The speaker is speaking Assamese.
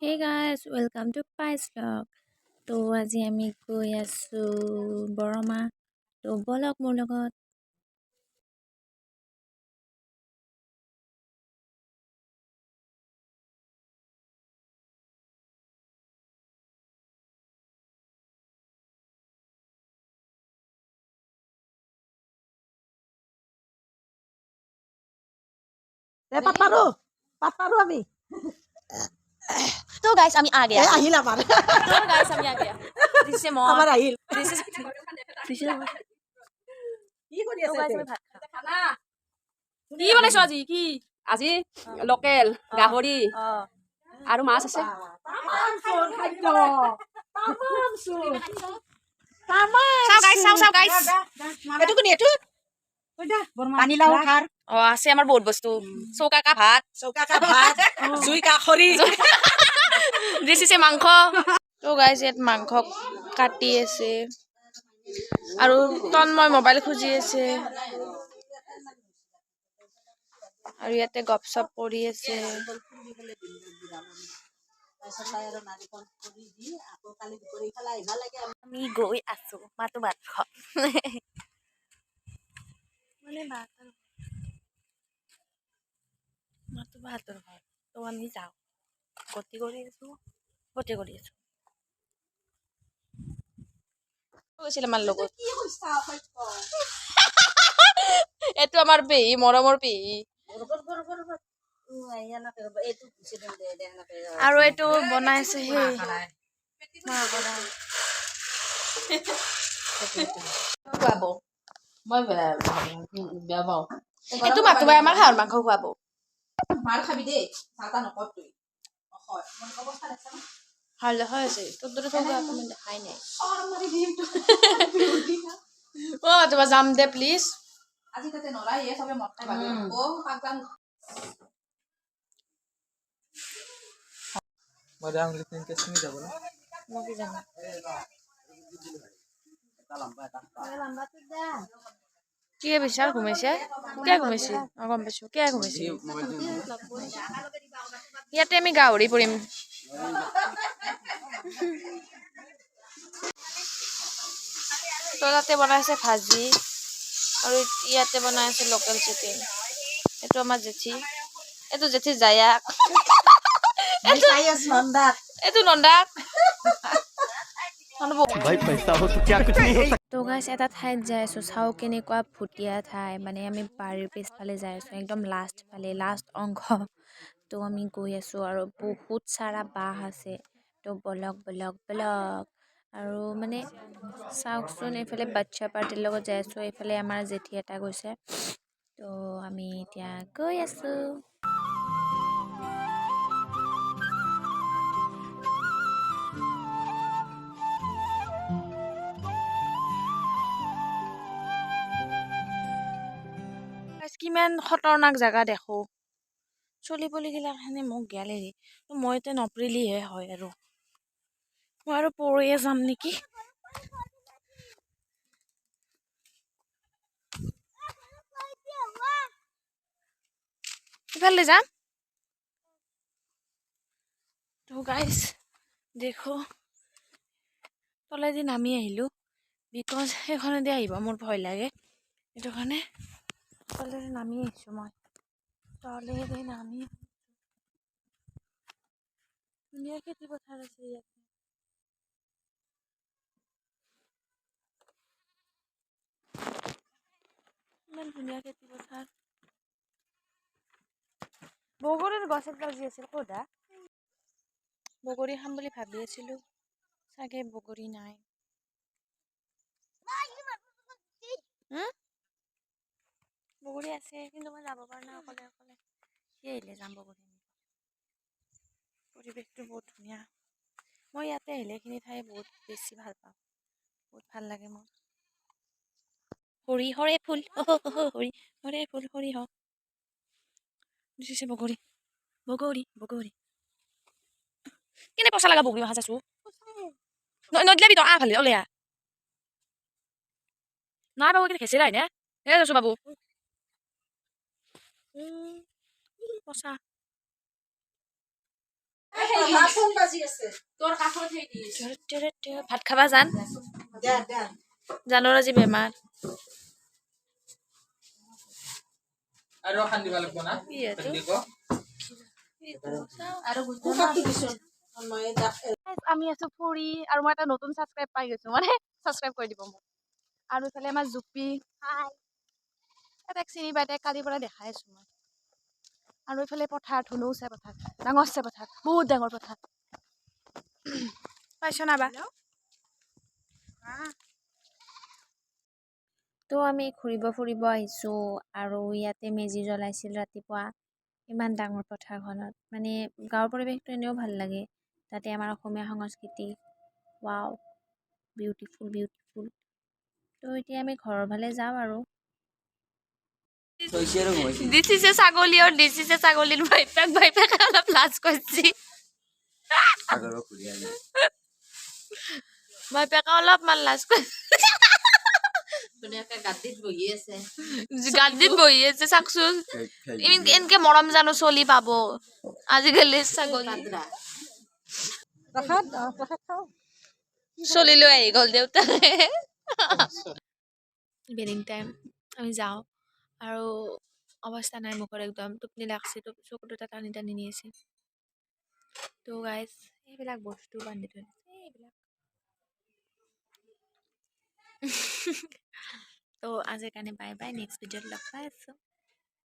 Hey guys, welcome to Pais vlog. তো আজি আমি গৈ আছোঁ বৰমা। তো ব'লক মোৰ লগত। পাত পাৰো, পাত পাৰো আমি। तो गाइस আমি आ गया। আহিল আমাৰ। तो गाइस আমি आ गया। This is mom. আমাৰ আহিল। This is কি কৰি তো আছে? গাইস আমি ভাত খাম। কি বনাইছ আজি? কি আজি লোকেল গাহৰি আৰু মাছ আছে। খাদ্য তামাম চোন, তামাম। চাও গাইস, চাও চাও গাইস। এইটো কোনি? এইটো পানীলাও খাৰ। অ, আছে আমাৰ বহুত বস্তু, চৌকা কা ভাত। চৌকা কা ভাত, জুই কাষৰি। This is মাংস। তো গাইস ইয়াত মাংস কাটি আছে আৰু তন্ময় মোবাইল খুজি আছে আৰু ইয়াতে গপ চপ কৰি আছে। আমি গৈ আছো মাতো ভাত খাওঁ মানে বাহঁতৰ, মাতো বাহঁতৰ ঘৰ। তো আমি যাওঁ, গতি কৰি আছো, গতি কৰি আছো। গৈছিল আমাৰ লগত। এইটো আমাৰ পেহী, মৰমৰ পেহী। আৰু এইটো বনাইছে সেই খুৱাব, মই বেয়া পাওঁ। এইটো মাতুবাই আমাক হাঁহৰ মাংস খুৱাব। মাৰ খাবি দেই, চাহ তাহ নকৰ তুই। ভাল দেখা হৈছে তোৰ দৰে থকা অকণমান দেখাই নাই। অ মাতুবা, যাম দে প্লিজ। আজি তাতে নৰাই চবে মদ খাই ভাবি অ পাগলাম। মই আঙুলি তিনিটা ছিঙি যাব ন। মই কি জানো? কি বিচাৰ ঘুমাইছে? কিয় ঘুমাইছে? অ, গম পাইছো কিয় ঘুমাইছে। ইয়াতে আমি গাহৰি পৰিম। তো তাতে বনাইছে ভাজি আৰু ইয়াতে বনাই আছে লোকেল চিকেন। এইটো আমাৰ জেঠী, এইটো জেঠী জায়াক। এইটো নন্দাক। भाई, पैसा हो तो क्या कुछ नहीं हो। তো গাইছ, এটা ঠাইত যাই আছোঁ, চাওঁ কেনেকুৱা ভুটীয়া ঠাই। মানে আমি বাৰীৰ পিছফালে যাই আছোঁ, একদম লাষ্ট ফালে, লাষ্ট অংশ। তো আমি গৈ আছোঁ আৰু বহুত চাৰা বাঁহ আছে। তো বলক বলক বলক। আৰু মানে চাওকচোন, এইফালে বাচ্ছা পাৰ্টিৰ লগত যাই আছোঁ, এইফালে আমাৰ জেঠী এটা গৈছে। তো আমি এতিয়া গৈ আছোঁ। কিমান খতৰনাক জেগা দেখো। চলি পলিগিলাক সেনে মোক গেল হেৰি। মই এতিয়া নপৰিলিহে হয় আৰু মই আৰু পৰিয়ে যাম নেকি? ইফালে যাম। তো গাইজ দেখো, তলেদি নামি আহিলোঁ because সেইখনেদি আহিব মোৰ ভয় লাগে। সেইটো কাৰণে তলেদি নামি আহিছোঁ মই, তলেদি নামি। ধুনীয়া খেতি পথাৰ আছে ইয়াতে। ইমান ধুনীয়া খেতি পথাৰ। বগৰীৰ গছ এডাল যি আছিল ক'ত? বগৰী খাম বুলি ভাবি আছিলোঁ, চাগে বগৰী নাই। বগৰী আছে কিন্তু মই যাব পৰা নাই অকলে অকলে। সি আহিলে যাম বগৰী আনিব। পৰিৱেশটো বহুত ধুনীয়া। মই ইয়াতে আহিলে এইখিনি ঠাই বহুত বেছি ভাল পাওঁ, বহুত ভাল লাগে মোৰ। সৰিয়হৰে ফুল, সৰিয়হৰে ফুল, সৰিয়হ দিছে। বগৰী বগৰী বগৰী। কেনে পচা লগা বগৰী মাখা চাইছো। নদিলাবি তই। আহ, ভালে ওলাই আহ। নাই বাবু, কিন্তু খেচেৰাই নে এ যাইছো বাবু। পচা। ভাত খাবা জান? জানৰ আজি বেমাৰ। আৰু এখন দিব লাগিব না। কি এইটো? দিব। আমি আছো ফুৰি আৰু মই এটা নতুন ছাবস্ক্ৰাইব পাই গৈছো, মানে ছাবস্ক্ৰাইব কৰি দিব মোক। আৰু ইফালে আমাৰ জুপি, তাইক চিনি পাই, তাইক কালিৰ পৰা দেখাই আছো মই। আৰু এইফালে পথাৰ, ধুনুচে পথাৰ, ডাঙৰছে পথাৰ, বহুত ডাঙৰ পথাৰ। পাইছ না বা? তো আমি ঘূৰিব ফুৰিব আহিছোঁ আৰু ইয়াতে মেজি জ্বলাইছিল ৰাতিপুৱা ইমান ডাঙৰ পথাৰখনত। মানে গাঁৱৰ পৰিৱেশটো এনেও ভাল লাগে, তাতে আমাৰ অসমীয়া সংস্কৃতি, ৱাও, বিউটিফুল বিউটিফুল। তো এতিয়া আমি ঘৰৰ ফালে যাওঁ আৰু। দিছিছে ছাগলী আৰু দিছিছে ছাগলীৰ বাইপেক, বাইপেকে অলপ লাজ কৰিছে। বাইপেকে অলপমান লাজ কৰিছে। ধুনীয়াকে গাদ্দিত বহি আছে। গাদ্দিত বহি আছে, চাকচোন। এনেকে মৰম জানো চলি পাব আজিকালি ছাগলী? চলি লৈ আহি গ'ল দেউতাকে। ইভিনিং টাইম, আমি যাওঁ আৰু অৱস্থা নাই মুখৰ, একদম টোপনি লাগছে, তো চকু দুটা টানি টানি নি আছে। তো গাইজ, এইবিলাক বস্তু বান্ধি থৈ দিছে এইবিলাক। তো আজিৰ কাৰণে বাই বাই, নেক্সট ভিডিঅ'ত লগ পাই আছোঁ।